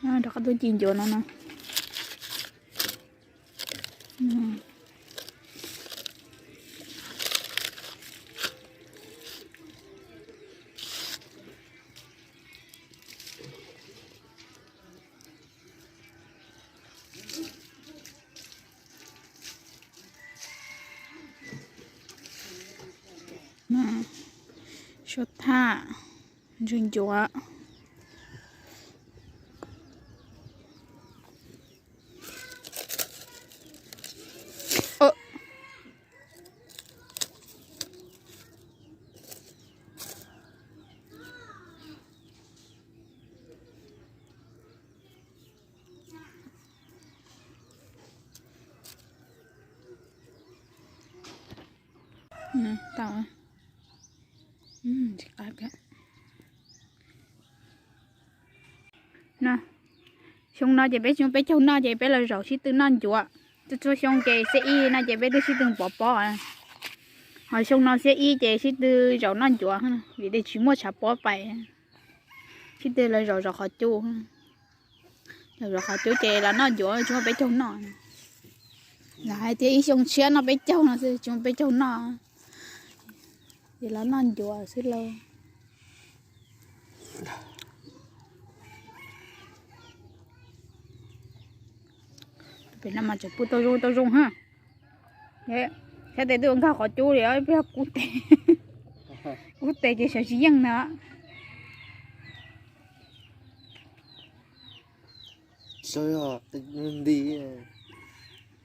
Rov qab tuaj ci ncuav no no. Suab thaj, ntswg ncuav. Tau. Xyoo no ces peb tsis muaj peb caug noj ces peb los zaum sib tw noj ncuav. Txhua txhua xyoo ces xiab ib no ces peb twb sib tw pov pob. Ho xyoo no xiab ib ces sib tw zaum noj ncuav vim tias tsis muaj tshav pob pais. Sib tw los zaum zov qhov cub. Zaum zov qhov cub ces los noj ncuav tsis muaj peb caug noj. Los hais tias ib xyoo tshiab noj peb caug no xwb tsis muaj peb caug noj. Ces los noj ncuav xwb lauj. Pem no mas tseem pw tau zoo tau zoo ha. Thiab tes twb ua nkag qhov cub li, ib pliag kub tes, kub tes ces sawv tsis yeej na.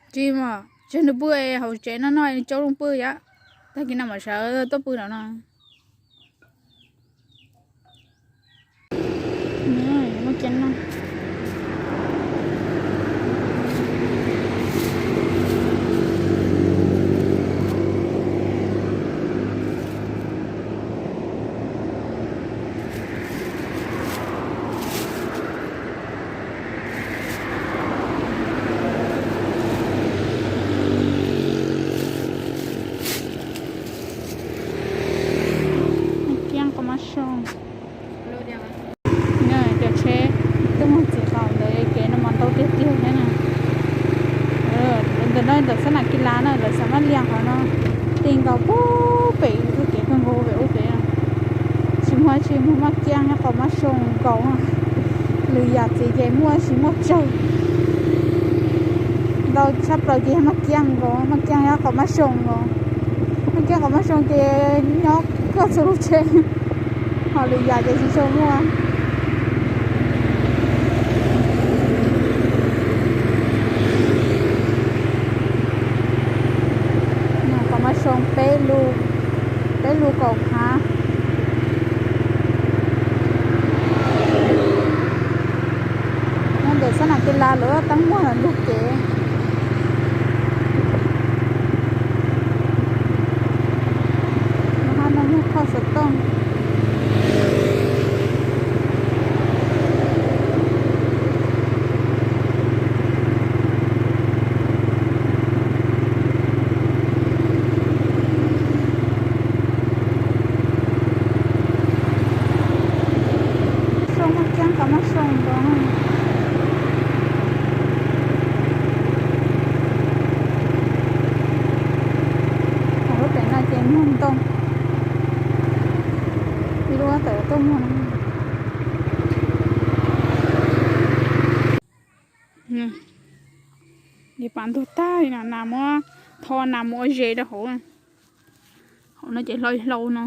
Tsis mas, tseg nws pw hauv tsev no no, tsaus zoo pw yom. Tag kis no mam sawv tuaj pw no no. Kiab qhov mab soo. Cov tsheb tuaj mus txiv qaum ntawd kev no mas ntau tiag tiag thiab na. Ntawm no ntawm xab nam kis las na, lawv xav maj lias qhov no ti nkaus pub pem txoj kev kawg nkaus pem ub pem. Tsis muaj tsis muaj maj kiab thiab qhov mab soo nkaus. Lwm yam txiv ces muaj tsis muaj tsawg. Ntau tshaj plaws ces yog maj kiab nkaus, maj kiab thiab qhov mab soo nkaus. Maj kiab qhov mab soo ces nyob kawg txhua lub tsheb, ho lwm yam ces tsis tshua muaj. Qhov mab soo peb lus, peb lus kaum phav. Nyob ntawm xab nam kis las lawv teeb muag los ntug kev. Hab no muag phoj xov tooj. Soo maj kiab qhov mab soo nkaus. Lub pem no ces muag ntoo. Ib lub tawm tuaj muag no. Li pam ntug tag li no, nas muab tho nas mus ua zes rau hauv. Hauv no ces hlau hlau no.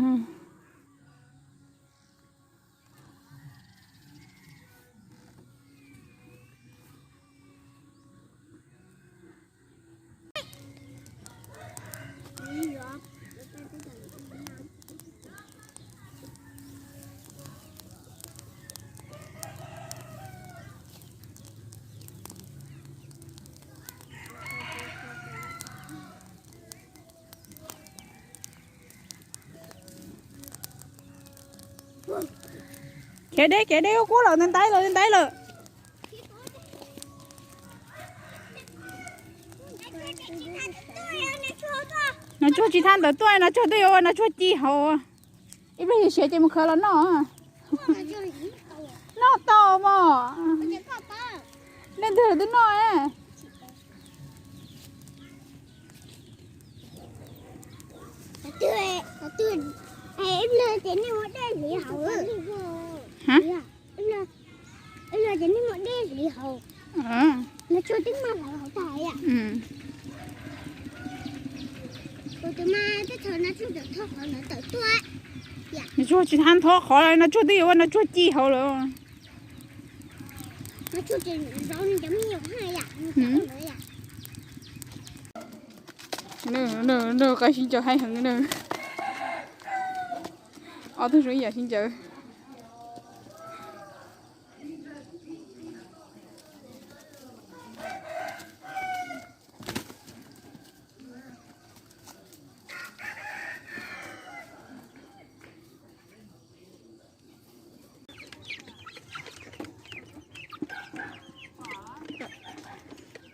Khiav deb, khiav deb, kub lawm, ntais lawm, ntais lawm. Nas tsuag tsis thaj ntawd tuaj, nas tsuag twb yuav ua nas tsuag ci hauv. Ib pliag yus siav ces mus khawv los noj. Noj tau mog. Twb noj. Ib pliag ces nej muab dej hliv hauv. Ib pliag ces nej muab dej hliv hauv. No tsuag twb muab hliv hauv tag. Tus mas teb chaws no tsuag tawm thoob qhov no tawm tuaj. No tsuag tsis tau thoob qhov, no tsuag twb yuav ua no tsuag ci hauv lawm. Nws qab sib ncaws heev na. Ob tug zoo ib yam sib ncaws.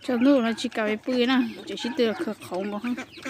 Tsaus ntuj no tsis kam pw na, tseem sib tw khaws qhauv nkaus.